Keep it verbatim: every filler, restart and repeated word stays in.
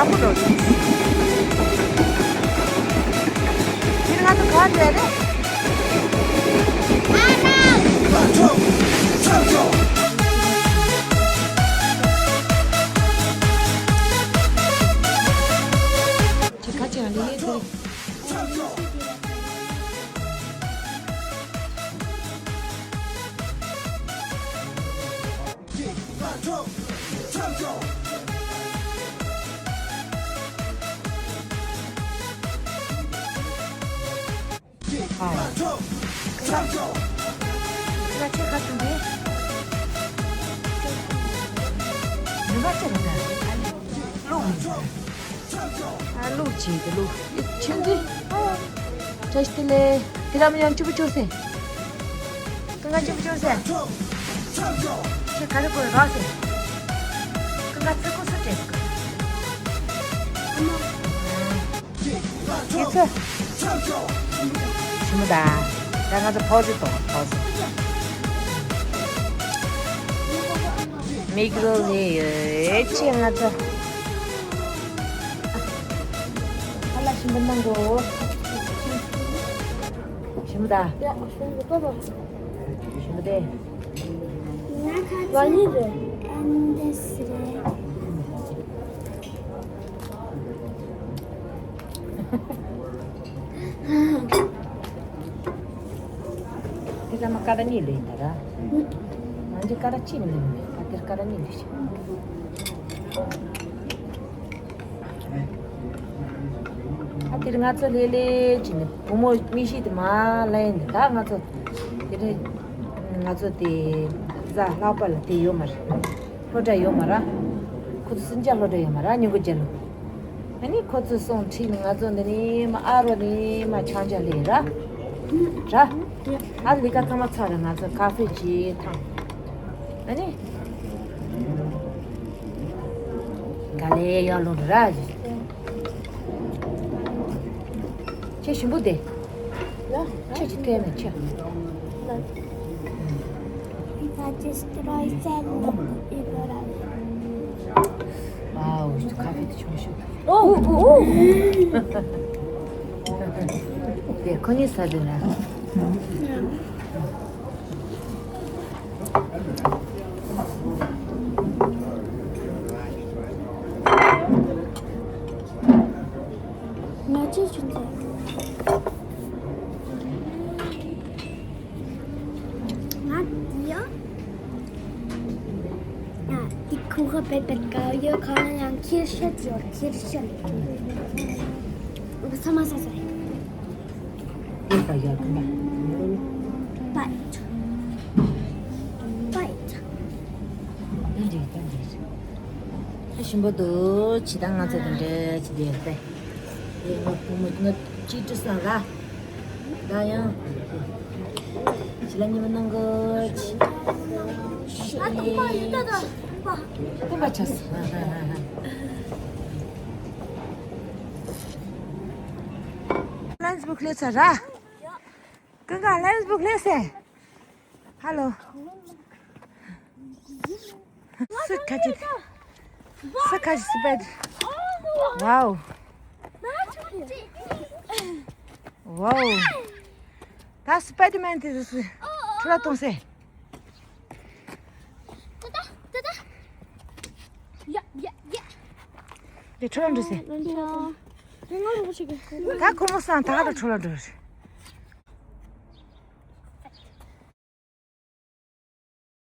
ཨ་ཁུ་འགྲོ། དེ་ང་ཚོ་ག་འགྲོ་ཡ་རེད། ཁྱེད་ཁ་ཅིག་ཡང་ལེ་ལེ་ཟེར། ཨ། ཁྱེད་ཁ་ཐུག་གི། ནུ་མ་ཅི་རེད་ད། ལུག་མི་འདུག་ཨ་ལུག་ཅིག་གི་ལུག་ཁྱིམ་འདི། བཀྲ་ཤིས་བདེ་ལེགས། དེ་ལ་མི་ཡང་གཅིག་པུ་བཅོས་སེ། ཀུན་དགའ་གཅིག་པུ་བཅོས་སེ། ཁྱེད་ག་རེ་དགོས་རོགས་སེ། ཀུན་དགའ་ཚིག་ཀུ་སུ་སྤྲད་སེ། ཨ་མ། ཁྱེད་ཚོ། ཞི་མོ་ད། ད་ང་ཚོ་ཕོ་ཟི་དང་ཕོ་ཟི། མིག་རོ་ལས་ཡོད་ཅེས་ང་ཚོ། ཨ་ལ་ཞིམ་པོ་གནང་གོ། ཞིམ་པོ་ད། ཞིམ་པོ་དེ། ང་ཁ་ཅིག་ཨན་དེ་སི་རེད། དེ་ཚང་མ་ཀ་ར་གཉིས་ལོས་ཡིན་ད་ར། ང་ཚོ་ཀ་ར་གཅིག་ནས་ཡིན། ད་དེར་ཀ་ར་གཉིས་ལོས་ཤིག་ཨ་དེར་ང་ཚོ་ལྷོད་ལྷོད་བྱས་ནས་བུ་མོ་མིག་ཤེལ་དེ་མར་ལེན་ནས། ད་ང་ཚོ་དེ་རིང་ང་ཚོ་དེ་གཟའ་ལྷག་པ་ལ་དེ་ཡོད་མ་རེད། སློབ་གྲྭ་ཡོད་མ་རེད། ཁོ་ཚོ་སུན་ཅག་སློབ་གྲྭ་ཡོད་མ་རེད། ཉིན་གུང་རྗེས་ལ། ཨ་ནི་ཁོ་ཚོ་སོང་ཁྲིད་ནས་ང་ཚོ་འདི་ནས་མར་ཨ་རོ་ནས་མར་ཆང་ཇ་ལེན་ར། ར། ཨ་ལི་ཀ་ཚང་མ་ཚར་ར། ང་ཚོ་ཀ་ཧྥེ་བྱས་ཐང་། ཨ་ནི། ག་ལེ་ཡར་ལོངས་ར། ཁྱེད་ཞིམ་པོ་དེ། ཁྱེད་ཀྱི་ཐད་ནས་ཁྱེད། If I just try salad, it would have. ཝའོ། ཁ་ཧྥེ་དེ་ཆུང་ཤོས། ཨོ་ཨོ་ཨོ། དེ་ཁོ་གཉིས་ཟ་དུས་ན། ང་ཅི་ཞིག་མཛད། ང་འདི་ཡང་། ཡ། འདི་ཁོ་ག་བེད་བེད་ག་ཡོད། ཁ་ཡང་ཁྱེར་ཤེས་ཡོད། ཁྱེར་ཤེས། འོ་ས་མ་ས་ས། འདི་ག་ཡོད་ག་ན། Bite. Bite. འདི་འདྲ་འདི་འདྲ། ཨ་ཞིམ་པོ་འདུག་ཇི་ལྟར་ང་ཚོ་དེ་འདྲ་ཅི་བསྡད་པས། དེ་ང་བུ་མོ་ང་གཅིག་སྤྲོ་བསམ་ར། ད་ཡང་། ཇི་ལ་ཉི་མ་གནང་གི་ཅི། ཨ་ཏུམ་པ་ཡོད་ད་ད་ཏུམ་པ། ཏུམ་པ་ཆགས་སོང་། ལན་སི་བུག་ལས་ཚར་ར། ཀུན་དགའ་ལན་སི་བུག་ལས་སེ། ཧ་ལོ། སི་ཁ་ཅིག་སི་ཁ་ཅིག་སི་པད། ཝའོ། ཝའོ། ད་སི་པའི་ཌར་མན་དེ་ཚོ་སི་ཁྲོ་ལ་གཏོང་སེ། དེ་ཁྲོ་ལ་འགྲོ་སེ། ད་ཁོ་མོ་སང་ད་ག་ད་ཁྲོ་ལ་འགྲོ་རེད།